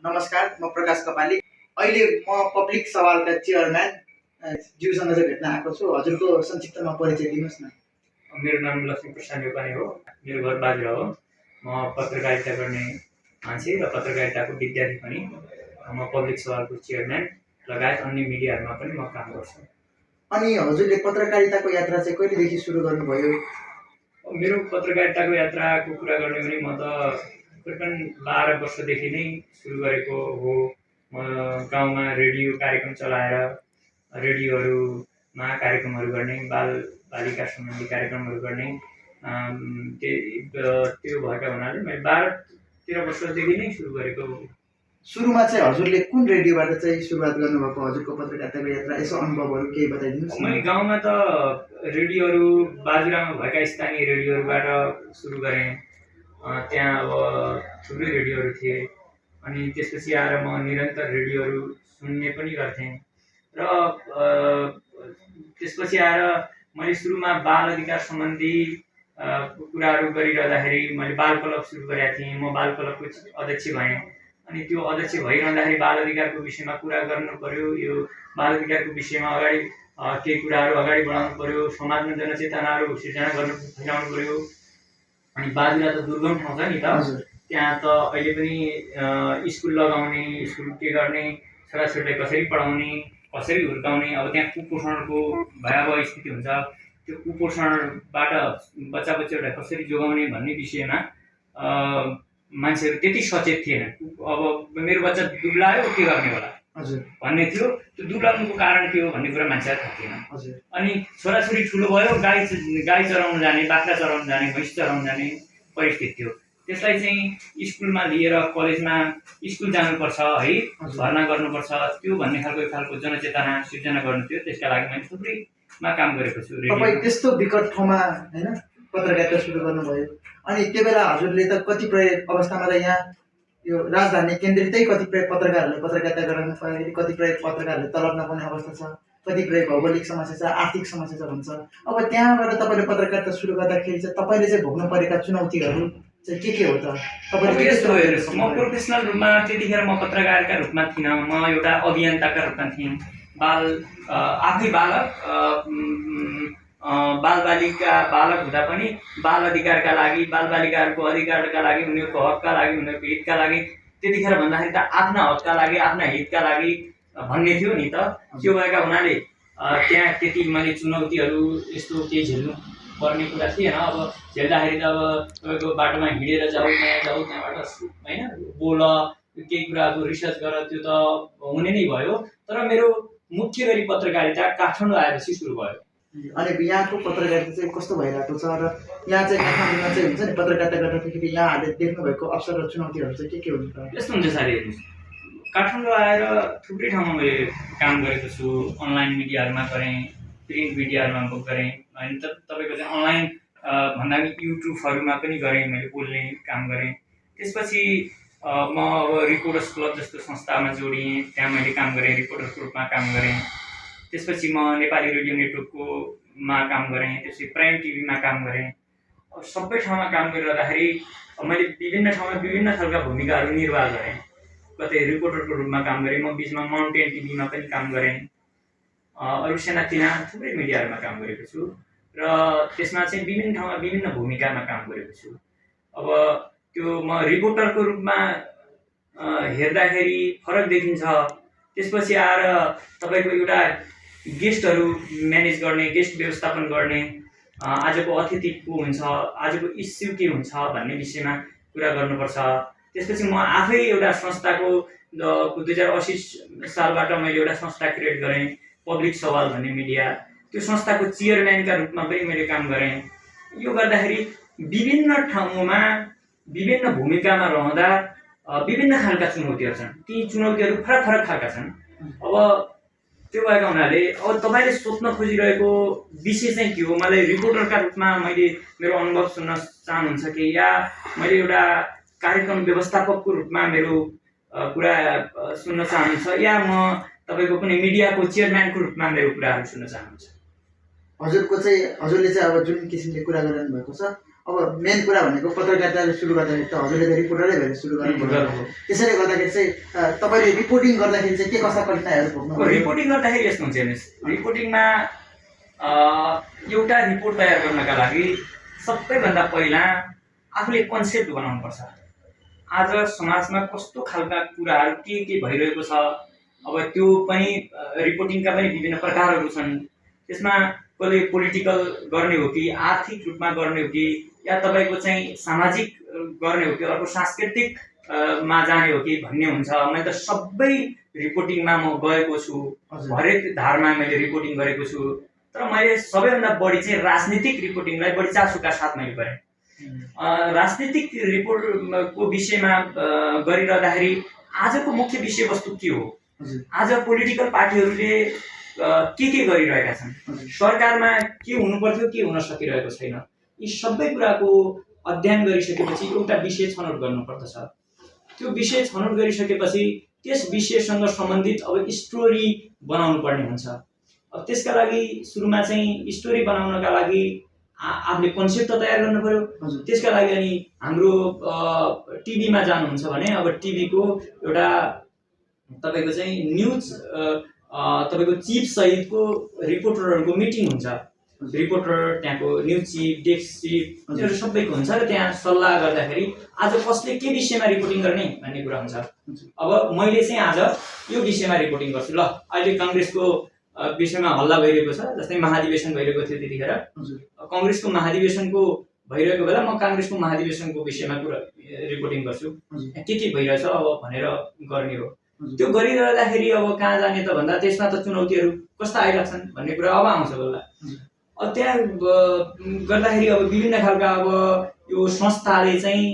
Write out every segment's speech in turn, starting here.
नमस्कार, म प्रकाश कपाली। अहिले म पब्लिक सवालका चेयरम्यान ज्यूसँग चाहिँ भेट्न आएको छु। हजुरको संक्षिप्तमा परिचय दिनुहोस् न। मेरो नाम लक्ष्मीप्रसाद नेपाली हो। मेरो घर बाजुरा हो। म पत्रकारिता गर्ने मान्छे र पत्रकारिताको विद्यार्थी पनि। म पब्लिक सवालको चेयरम्यान लगायत अन्य मिडियाहरूमा पनि म काम गर्छु। अनि हजुरले पत्रकारिताको यात्रा चाहिँ कहिलेदेखि सुरु गर्नुभयो? मेरो पत्रकारिताको यात्राको कुरा गर्ने भने म त तकरिबन 12 वर्षदेखि नै सुरु गरेको हो। म गाउँमा रेडियो कार्यक्रम चलाएर रेडियोहरूमा कार्यक्रमहरू गर्ने, बाल बालिका सम्बन्धी कार्यक्रमहरू गर्ने, त्यो भएका हुनाले मैले 12-13 वर्षदेखि नै सुरु गरेको हो। सुरुमा चाहिँ हजुरले कुन रेडियोबाट चाहिँ सुरुवात गर्नुभएको हजुरको पत्रकारिताको यात्रा? यसो अनुभवहरू केही बताइदिनुहोस् न। मैले गाउँमा त रेडियोहरू बाजुरामा भएका स्थानीय रेडियोहरूबाट सुरु गरेँ। त्यहाँ अब थुप्रै रेडियोहरू थिए। अनि त्यसपछि आएर म निरन्तर रेडियोहरू सुन्ने पनि गर्थेँ र त्यसपछि आएर मैले सुरुमा बाल अधिकार सम्बन्धी कुराहरू गरिरहँदाखेरि मैले बाल क्लब सुरु गरेका थिएँ। म बाल क्लबको अध्यक्ष भएँ। अनि त्यो अध्यक्ष भइरहँदाखेरि बाल अधिकारको विषयमा कुरा गर्नु पर्यो। यो बाल अधिकारको विषयमा अगाडि केही कुराहरू अगाडि बढाउनु पर्यो। समाजमा जनचेतनाहरू सिर्जना गर्नु फैलाउनु पर्यो। अनि बाजुरा त दुर्गम ठाउँ छ नि त, त्यहाँ त अहिले पनि स्कुल लगाउने, स्कुल के गर्ने, छोराछोरीलाई कसरी पढाउने, कसरी हुर्काउने, अब त्यहाँ कुपोषणको भयावह स्थिति हुन्छ। त्यो कुपोषणबाट बच्चा बच्चीहरूलाई कसरी जोगाउने भन्ने विषयमा मान्छेहरू त्यति सचेत थिएन। अब मेरो बच्चा दुब्लायो के गर्ने होला भन्ने थियो। त्यो दुब्लाउनुको कारण के हो भन्ने कुरा मान्छेलाई थाहा थिएन। अनि छोराछोरी ठुलो भयो, गाई चराउन जाने, बाख्रा चराउन जाने, भैँस चराउन जाने परिस्थिति थियो। त्यसलाई चाहिँ स्कुलमा लिएर कलेजमा स्कुल जानुपर्छ है, भर्ना गर्नुपर्छ, त्यो भन्ने खालको जनचेतना सिर्जना गर्नु थियो। त्यसका लागि मैले थुप्रैमा काम गरेको छु। तपाईँ त्यस्तो विकट ठाउँमा होइन पत्रकारिता सुरु गर्नुभयो। अनि त्यो बेला हजुरले त कतिपय अवस्थामा त यहाँ यो राजधानी केन्द्रितै कतिपय पत्रकारहरूले पत्रकारिता गर्न पाउँदाखेरि कतिपय पत्रकारहरूले तलब नपाउने अवस्था छ, कतिपय भौगोलिक समस्या छ, आर्थिक समस्या छ भन्छ। अब त्यहाँबाट तपाईँले पत्रकारिता सुरु गर्दाखेरि चाहिँ तपाईँले चाहिँ भोग्नु परेका चुनौतीहरू चाहिँ के हो त? तपाईँले यस्तो हेर्नुहोस्, म प्रोफेसनल रूपमा त्यतिखेर म पत्रकारका रूपमा थिइनँ, म एउटा अभियन्ताका रूपमा थिएँ। आफै बालक, बालबालिका बालक हुँदा पनि बाल अधिकारका लागि, बालबालिकाहरूको अधिकारका लागि, उनीहरूको हकका लागि, उनीहरूको हितका लागि, त्यतिखेर भन्दाखेरि त आफ्ना हकका लागि, आफ्ना हितका लागि भन्ने थियो नि त। त्यो भएका हुनाले त्यहाँ त्यति मैले चुनौतीहरू यस्तो केही झेल्नु पर्ने कुरा थिएन। अब झेल्दाखेरि त अब तपाईँको बाटोमा हिँडेर जाऊ, नयाँ जाऊ, त्यहाँबाट होइन बोल, केही कुराहरू रिसर्च गर, त्यो त हुने नै भयो। तर मेरो मुख्य गरी पत्रकारिता काठमाडौँ आएपछि सुरु भयो। अनि यहाँको पत्रकारिता चाहिँ कस्तो भइरहेको छ र यहाँ चाहिँ काठमाडौँमा चाहिँ हुन्छ नि पत्रकारिता गर्दाखेरि यहाँहरूले देख्नुभएको अवसर र चुनौतीहरू चाहिँ के हुन्छ त? यस्तो हुन्छ साथी, हेर्नुहोस्, काठमाडौँ आएर थुप्रै ठाउँमा मैले काम गरेको छु। अनलाइन मिडियाहरूमा गरेँ, प्रिन्ट मिडियाहरूमा गरेँ, अनि तपाईँको चाहिँ अनलाइन भन्दा पनि युट्युबहरूमा पनि गरेँ, मैले बोल्ने काम गरेँ। त्यसपछि म अब रिपोर्टर्स क्लब जस्तो संस्थामा जोडिएँ, त्यहाँ मैले काम गरेँ, रिपोर्टरको रूपमा काम गरेँ। त्यसपछि म नेपाली रेडियो नेटवर्कमा काम गरेँ, त्यसपछि प्राइम टिभीमा काम गरेँ। सबै ठाउँमा काम गरिरहँदाखेरि मैले विभिन्न ठाउँमा विभिन्न खालका भूमिकाहरू निर्वाह गरेँ। कतै रिपोर्टरको रूपमा काम गरेँ, म बिचमा माउन्टेन टिभीमा पनि काम गरेँ, अरू सानातिना थुप्रै मिडियाहरूमा काम गरेको छु र त्यसमा चाहिँ विभिन्न ठाउँमा विभिन्न भूमिकामा काम गरेको छु। अब त्यो म रिपोर्टरको रूपमा हेर्दाखेरि फरक देखिन्छ। त्यसपछि आएर तपाईँको एउटा गेस्टहरू म्यानेज गर्ने, गेस्ट व्यवस्थापन गर्ने, आजको अतिथि को हुन्छ, आजको इस्यु के हुन्छ भन्ने विषयमा कुरा गर्नुपर्छ। त्यसपछि म आफै एउटा संस्थाको 2080 सालबाट मैले एउटा संस्था क्रिएट गरेँ, पब्लिक सवाल भन्ने मिडिया। त्यो संस्थाको चेयरम्यानका रूपमा पनि मैले काम गरेँ। यो गर्दाखेरि विभिन्न ठाउँमा विभिन्न भूमिकामा रहँदा विभिन्न खालका चुनौतीहरू छन्। ती चुनौतीहरू फरक फरक खालका छन्। अब त्यो भएका हुनाले अब तपाईँले सोध्न खोजिरहेको विषय चाहिँ के हो? मलाई रिपोर्टरका रूपमा मैले मेरो अनुभव सुन्न चाहनुहुन्छ कि, या मैले एउटा कार्यक्रम व्यवस्थापकको रूपमा मेरो कुरा सुन्न चाहनुहुन्छ, या म तपाईँको कुनै मिडियाको चेयरम्यानको रूपमा मेरो कुराहरू सुन्न चाहनुहुन्छ? हजुरले चाहिँ अब जुन किसिमले कुरा गरिरहनु भएको छ, अब मेन कुरा भनेको पत्रकारिता सुरु गर्दाखेरि त हजुरले त रिपोर्टरै भएर सुरु गर्नुभयो। त्यसैले गर्दाखेरि चाहिँ तपाईँले रिपोर्टिङ गर्दाखेरि चाहिँ के कस्ता कठिनाइहरू भोग्नु? रिपोर्टिङ गर्दाखेरि यस्तो हुन्छ हेर्नुहोस्, रिपोर्टिङमा एउटा रिपोर्ट तयार गर्नका लागि सबैभन्दा पहिला आफूले कन्सेप्ट बनाउनुपर्छ। आज समाजमा कस्तो खालका कुराहरू के भइरहेको छ, अब त्यो पनि रिपोर्टिङका पनि विभिन्न प्रकारहरू छन्। त्यसमा कसले पोलिटिकल गर्ने हो कि आर्थिक रूपमा गर्ने हो कि या तपाईँको चाहिँ सामाजिक गर्ने हो कि अर्को सांस्कृतिक मा जाने हो कि भन्ने हुन्छ। मैले त सबै रिपोर्टिङमा म गएको छु, हरेक धारमा मैले रिपोर्टिङ गरेको छु, तर मैले सबैभन्दा बढी चाहिँ राजनीतिक रिपोर्टिङलाई बढी चासोका साथ मैले गरेँ। राजनीतिक रिपोर्टको विषयमा गरिरहँदाखेरि आजको मुख्य विषयवस्तु के हो, आज पोलिटिकल पार्टीहरूले के गरिरहेका छन्, सरकारमा के हुनुपर्थ्यो के हुन सकिरहेको छैन, यी सबै कुराको अध्ययन गरिसकेपछि एउटा विषय छनौट गर्नुपर्दछ। त्यो विषय छनौट गरिसकेपछि त्यस विषयसँग सम्बन्धित अब स्टोरी बनाउनु पर्ने हुन्छ। अब त्यसका लागि सुरुमा चाहिँ स्टोरी बनाउनका लागि आफूले कन्सेप्ट त तयार गर्नु पर्यो। त्यसका लागि अनि हाम्रो टिभीमा जानुहुन्छ भने अब टिभीको एउटा तपाईँको चाहिँ न्युज तपाईँको चिफ सहितको रिपोर्टरहरूको मिटिङ हुन्छ। रिपोर्टर, त्यहाँको न्युज चिफ, डेस्क चिफ, त्योहरू सबैको हुन्छ र त्यहाँ सल्लाह गर्दाखेरि आज कसले के विषयमा रिपोर्टिङ गर्ने भन्ने कुरा हुन्छ। अब मैले चाहिँ आज यो विषयमा रिपोर्टिङ गर्छु। ल, अहिले काङ्ग्रेसको विषयमा हल्ला भइरहेको छ, जस्तै महाधिवेशन भइरहेको थियो त्यतिखेर। कङ्ग्रेसको महाधिवेशनको भइरहेको बेला म काङ्ग्रेसको महाधिवेशनको विषयमा कुरा रिपोर्टिङ गर्छु, के भइरहेछ अब भनेर गर्ने हो। त्यो गरिरहँदाखेरि अब कहाँ जाने त भन्दा त्यसमा त चुनौतीहरू कस्ता आइरहेछन् भन्ने कुरा अब आउँछ बल्ल। अब त्यहाँ गर्दाखेरि अब विभिन्न खालका अब यो संस्थाले चाहिँ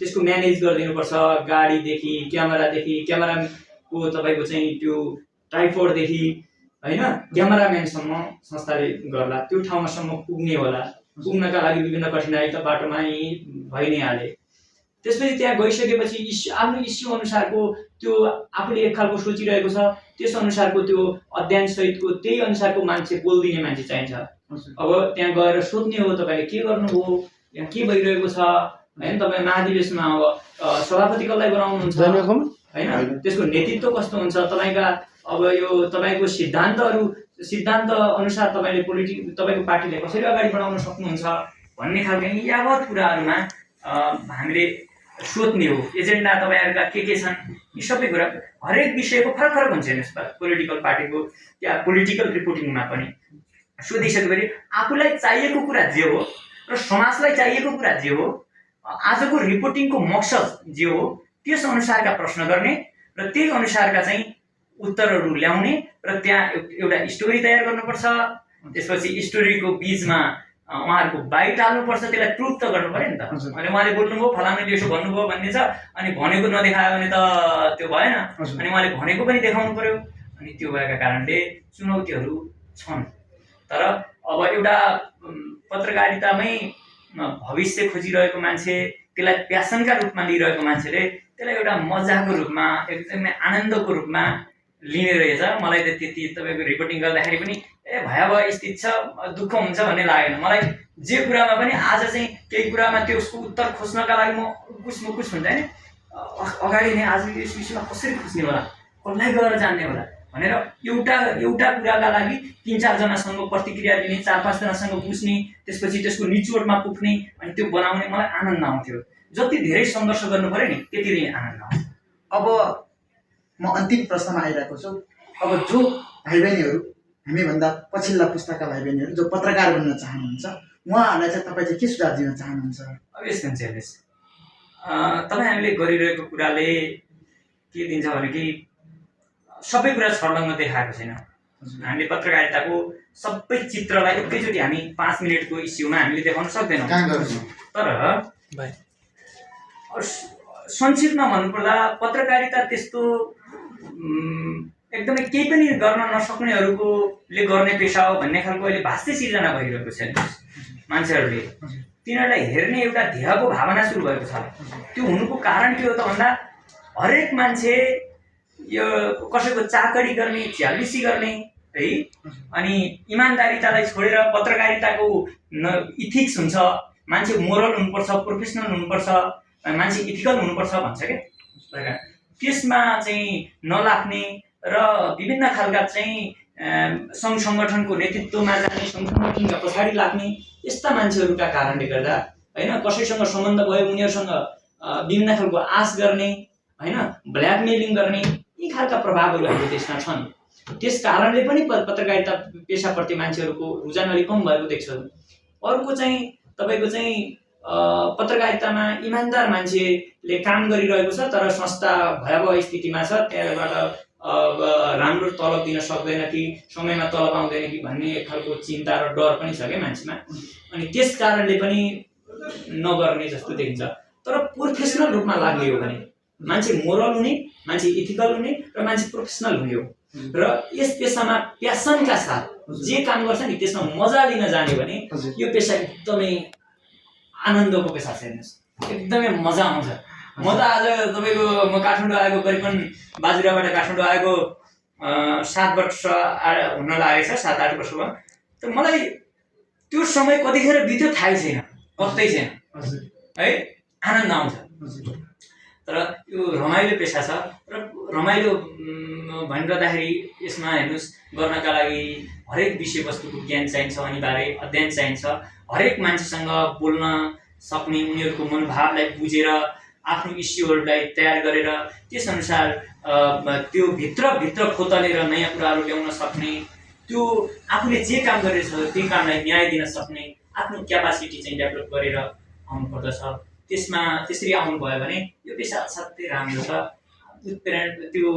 त्यसको म्यानेज गरिदिनुपर्छ। गाडीदेखि क्यामेराको तपाईँको चाहिँ त्यो ट्राइपोडदेखि होइन क्यामेराम्यानसम्म संस्थाले गर्ला, त्यो ठाउँसम्म पुग्ने होला। पुग्नका लागि विभिन्न कठिनाइ त बाटोमा भइ नै हाले। त्यसपछि त्यहाँ गइसकेपछि आफ्नो इस्यु अनुसारको त्यो आफूले एक खालको सोचिरहेको छ, त्यस अनुसारको त्यो अध्ययन सहितको त्यही अनुसारको मान्छे, बोलिदिने मान्छे चाहिन्छ। अब त्यहाँ गएर सोध्ने हो तपाईँले के गर्नुभयो, यहाँ के भइरहेको छ होइन, तपाईँ महाधिवेशनमा अब सभापति कसलाई बनाउनुहुन्छ होइन, त्यसको नेतृत्व कस्तो हुन्छ, तपाईँका अब यो तपाईँको सिद्धान्त अनुसार तपाईँले तपाईँको पार्टीले कसरी अगाडि बढाउन सक्नुहुन्छ भन्ने खालका यावत कुराहरूमा हामीले सोध्ने हो। एजेन्डा तपाईँहरूका के छन्, यी सबै कुरा हरेक विषयको फरक फरक हुन्छ। हेर्नुहोस्, पोलिटिकल पार्टीको या पोलिटिकल रिपोर्टिङमा पनि सोधिसकेपछि आफूलाई चाहिएको कुरा जे हो र समाजलाई चाहिएको कुरा जे हो, आजको रिपोर्टिङको मकसद जे हो, त्यस अनुसारका प्रश्न गर्ने र त्यही अनुसारका चाहिँ उत्तरहरू ल्याउने र त्यहाँ एउटा स्टोरी तयार गर्नुपर्छ। त्यसपछि स्टोरीको बिचमा उहाँहरूको बाइट हाल्नुपर्छ, त्यसलाई प्रुफ त गर्नु पऱ्यो नि त। अनि उहाँले बोल्नुभयो, फलानाले यसो भन्नुभयो भन्ने छ, अनि भनेको नदेखायो भने त त्यो भएन। अनि उहाँले भनेको पनि देखाउनु पर्यो। अनि त्यो भएका कारणले चुनौतीहरू छन्। तर अब एउटा पत्रकारितामै भविष्य खोजिरहेको मान्छे, त्यसलाई प्यासनका रूपमा लिइरहेको मान्छेले त्यसलाई एउटा मजाको रूपमा, एकदमै आनन्दको रूपमा लिने रहेछ। मलाई त त्यति तपाईँको रिपोर्टिङ गर्दाखेरि पनि भयावह स्थिति छ, दुःख हुन्छ भन्ने लागेन मलाई। जे कुरामा पनि आज चाहिँ केही कुरामा त्यसको उत्तर खोज्नका लागि म मुकुस हुन्छ होइन, अगाडि नै आज यस विषयमा कसरी खोज्ने होला, कसलाई गएर जान्ने होला भनेर एउटा कुराका लागि 3-4 जनासँग प्रतिक्रिया दिने, 4-5 जनासँग बुझ्ने, त्यसपछि त्यसको निचोडमा पुग्ने अनि त्यो बनाउने मलाई आनन्द आउँथ्यो। जति धेरै सङ्घर्ष गर्नु पऱ्यो नि त्यति नै आनन्द आउँछ। अब म अन्तिम प्रश्नमा आइरहेको छु। अब जो भाइ बहिनीहरू, हामीभन्दा पछिल्ला पुस्ताका भाइ बहिनीहरू जो पत्रकार बन्न चाहनुहुन्छ, उहाँहरूलाई चाहिँ तपाईँ चाहिँ के सुझाव दिन चाहनुहुन्छ? अब यस्तो हुन्छ हेर्नुहोस्, तपाईँ हामीले गरिरहेको कुराले के दिन्छ भने कि सबै कुरा छर्लङ्ग देखाएको छैन। हामीले पत्रकारिताको सबै चित्रलाई एकैचोटि हामी 5 मिनटको इस्युमा हामीले देखाउन सक्दैनौँ। तर संक्षिप्तमा भन्नुपर्दा पत्रकारिता त्यस्तो एकदमै केही पनि गर्न नसक्नेहरूले गर्ने पेसा हो भन्ने खालको अहिले भाष्य सिर्जना भइरहेको छ। मान्छेहरूले तिनीहरूलाई हेर्ने एउटा ध्येयको भावना सुरु भएको छ। त्यो हुनुको कारण के हो त भन्दा हरेक मान्छे यो कसैको चाकरी गर्ने, झ्यालबिसी गर्ने है, अनि इमान्दारितालाई छोडेर पत्रकारिताको इथिक्स हुन्छ मान्छे मोरल हुनुपर्छ, प्रोफेसनल हुनुपर्छ, मान्छे इथिकल हुनुपर्छ भन्छ क्या। त्यसमा चाहिँ नलाग्ने र विभिन्न खालका चाहिँ सङ्घ सङ्गठनको नेतृत्वमा जाने, सङ्घ सङ्गठनका पछाडि लाग्ने यस्ता मान्छेहरूका कारणले गर्दा होइन, कसैसँग सम्बन्ध भयो उनीहरूसँग विभिन्न खालको आश गर्ने होइन, ब्ल्याकमेलिङ गर्ने, यी खालका प्रभावहरू हाम्रो देशमा छन्। त्यस कारणले पनि पत्रकारिता पेसाप्रति मान्छेहरूको रुझान अलिक कम भएको देख्छ। अर्को चाहिँ तपाईँको चाहिँ पत्रकारितामा इमान्दार मान्छेले काम गरिरहेको छ तर संस्था भयावह स्थितिमा छ, त्यहाँबाट राम्रो तलब दिन सक्दैन कि समयमा तलब आउँदैन कि भन्ने खालको चिन्ता र डर पनि छ क्या मान्छेमा। अनि त्यस कारणले पनि नगर्ने जस्तो देखिन्छ। तर प्रोफेसनल रूपमा लाग्ने हो भने मान्छे मोरल हुने, मान्छे इथिकल हुने र मान्छे प्रोफेसनल हुने हो र यस पेसामा प्यासनका साथ जे काम गर्छ नि त्यसमा मजा लिन जाने भने यो पेसा एकदमै आनन्दको पेसा छ। हेर्नुहोस्, एकदमै मजा आउँछ। म त आज तपाईँको म काठमाडौँ आएको करिबन बाजुराबाट काठमाडौँ आएको 7 वर्ष हुन लागेको छ, 7-8 वर्ष भयो। त मलाई त्यो समय कतिखेर बित्यो थाहै छैन, कतै छैन है, आनन्द आउँछ। तर यो रमाइलो पेसा छ र रमाइलो भनिरहँदाखेरि यसमा हेर्नुहोस्, गर्नका लागि हरेक विषयवस्तुको ज्ञान चाहिन्छ, अनिवार्य अध्ययन चाहिन्छ, हरेक मान्छेसँग बोल्न सक्ने, उनीहरूको मनोभावलाई बुझेर आफ्नो इस्युहरूलाई तयार गरेर त्यसअनुसार त्यो भित्र खोतलेर नयाँ कुराहरू ल्याउन सक्ने, त्यो आफूले जे काम गरेछ त्यही कामलाई न्याय दिन सक्ने आफ्नो क्यापासिटी चाहिँ डेभलप गरेर आउनुपर्दछ। त्यसमा त्यसरी आउनुभयो भने यो पेसा असाध्यै राम्रो छ। त्यो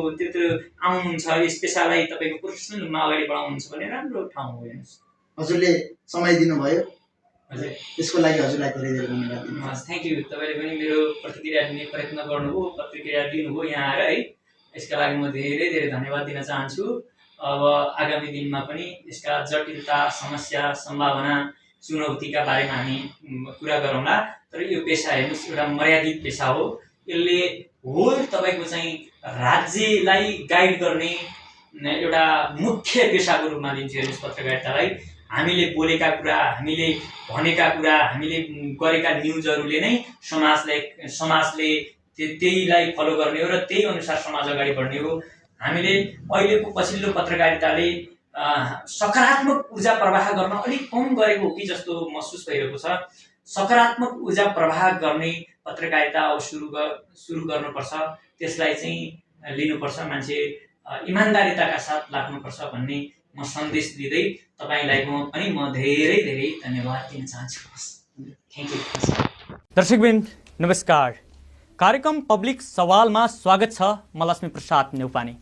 आउनुहुन्छ, यस पेसालाई तपाईँको प्रोफेसनल रूपमा अगाडि बढाउनुहुन्छ भने राम्रो ठाउँ हो। हेर्नुहोस्, हजुरले समय दिनुभयो, हजुर त्यसको लागि हजुरलाई धेरै धेरै धन्यवाद। Thank you. तपाईँले पनि मेरो प्रतिक्रिया दिने प्रयत्न गर्नुभयो, प्रतिक्रिया दिनुभयो यहाँ आएर है, यसका लागि म धेरै धेरै धन्यवाद दिन चाहन्छु। अब आगामी दिनमा पनि यसका जटिलता, समस्या, सम्भावना, चुनौतीका बारेमा हामी कुरा गरौँला। तर यो पेसा हेर्नुहोस् एउटा मर्यादित पेसा हो। यसले होल तपाईँको चाहिँ राज्यलाई गाइड गर्ने एउटा मुख्य पेसाको रूपमा लिन्छु। हेर्नुहोस्, पत्रकारितालाई हामीले बोलेका कुरा, हामीले भनेका कुरा, हामीले गरेका न्युजहरूले नै समाजले त्यहीलाई फलो गर्ने हो र त्यही अनुसार समाज अगाडि बढ्ने हो। हामीले अहिलेको पछिल्लो पत्रकारिताले सकारात्मक ऊर्जा प्रवाह गर्न अलिक कम गरेको हो कि जस्तो महसुस भइरहेको छ। सकारात्मक ऊर्जा प्रवाह गर्ने पत्रकारिता अब सुरु गर्नुपर्छ, त्यसलाई चाहिँ लिनुपर्छ, मान्छे इमान्दारिताका साथ लाग्नुपर्छ भन्ने म सन्देश दिँदै तपाईँलाई पनि म धेरै धेरै धन्यवाद दिन चाहन्छु। Thank you. दर्शकवृन्द नमस्कार, कार्यक्रम पब्लिक सवालमा स्वागत छ। म लक्ष्मी प्रसाद नेउपाने।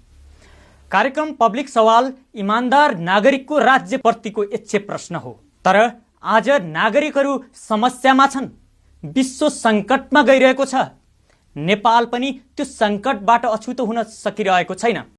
कार्यक्रम पब्लिक सवाल इमान्दार नागरिकको राज्यप्रतिको इच्छे प्रश्न हो। तर आज नागरिकहरू समस्यामा छन्, विश्व सङ्कटमा गइरहेको छ। नेपाल पनि त्यो सङ्कटबाट अछुतो हुन सकिरहेको छैन।